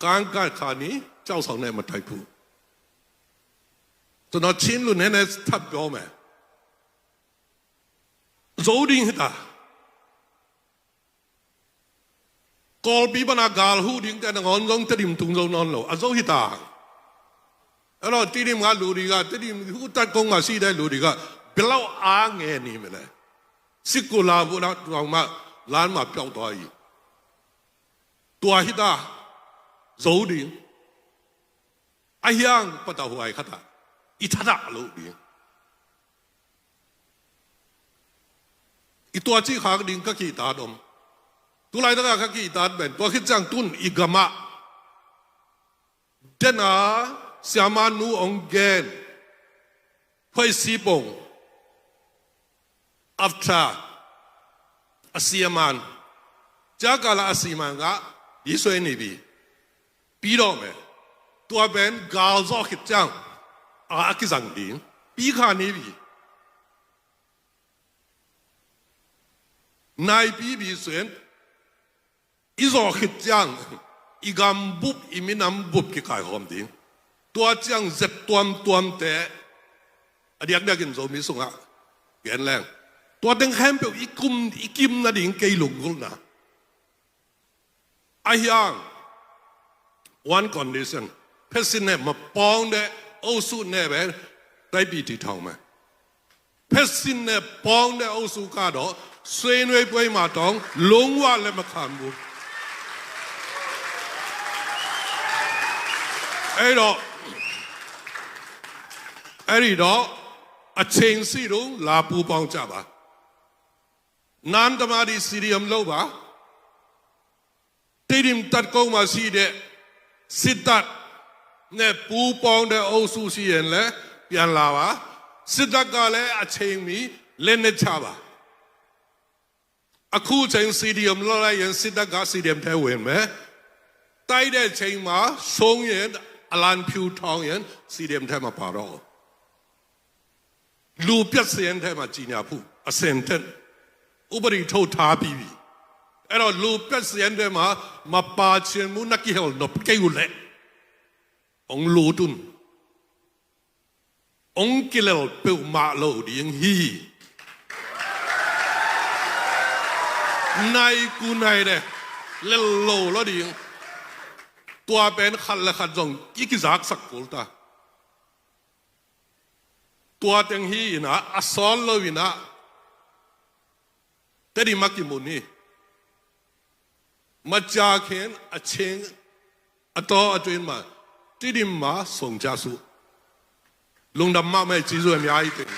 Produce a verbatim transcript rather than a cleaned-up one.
刚刚看你教授那么太苦，等到亲人那那太表没，走定的。Kawlpi pana gal huh ding te nangawn zong Tedim tung zo nawn lo a zo hi ta. Elo Tedim nga lu ding a Tedim huh tat kong ma si dai lu ding a belau a nge ni me le. Sikula bu na tuang ma lan ma piau tua i. Tua hi ta zo ding. A hiang pata huai khata i thata lo ding. I tua ci khak ding ka kitat om. Tulai taka ka kitat ben tua khit ciang tun i gamah dena siama nu ong gen phoi sipong after a siaman ciakala a siman ngah i suai ni bi pi dawh me tua ben gal zawh khit ciang a a kizang ding pi kha ni bi. Naipi bi suen i zawh khit ciang i gam bup i minam bup kikaikhawm ding. Tua ciang zet tuamtuamte a diakdiakin Zomi sungah gen leng tua teng khempeuh i kum i kim nading kei lunggulhna. A hiang one condition ဖျက်ဆီးနဲ့မပေါင်းတဲ့အုပ်စုနဲ့ပဲတိုက်ပြီးတည်ထောင်မယ် ဖျက်ဆီးနဲ့ပေါင်းတဲ့အုပ်စုကတော့ဆွေးနွေးပွဲမှာတောင်လုံးဝလက်မခံဘူးအဲ့တော့အဲ့ဒီတော့အချိန်ရှိတော့လာပူပေါင်းကြပါနန်းတမားဒီ စီဒီအမ် လို့ပါ တိတိမ်တတ်ကုန်းမှာရှိတဲ့စစ်တပ်နဲ့ပူးပေါင်းတဲ့အုပ်စုရှိရင်လည်းပြန်လာပါစစ်တပ်ကလည်းအချိန်မီလက်နက်ချပါအခုချိန် စီဒီအမ် လောက်လိုက်ရင်စစ်တပ်က စီဒီအမ် ထဲဝင်မယ်တိုက်တဲ့အချိန်မှာရှုံးရင်အလံဖြူထောင်ရင် စီဒီအမ် ထဲမှာပါတော့ လူပြတ်စရင်းထဲမှာကြီးညာဖို့အဆင်ထက်ဥပဒေထုတ်ထားပြီးပြီအဲ့တော့လူပြတ်စရင်းထဲမှာမပါချင်ဘူးနကီဟော်နပကဲယူလဲအောင်လူတွန်းအောင်ကီလလ်ပေမလို့ဒီရင်ဟီနိုင်ကူနိုင်တယ်လဲလို့လို့ဒီရင်တွားပန်ခတ်လက်ခတ်ဆောင်ကြီးကစားစက်ကိုတာ Tua teng hi inah a sawl lo inah Tedim a kimun hi. Maciakin a ching a taw a tuin ma Tedim ma songcia suh. Lungdam mahmah i ci zuan ya i teng.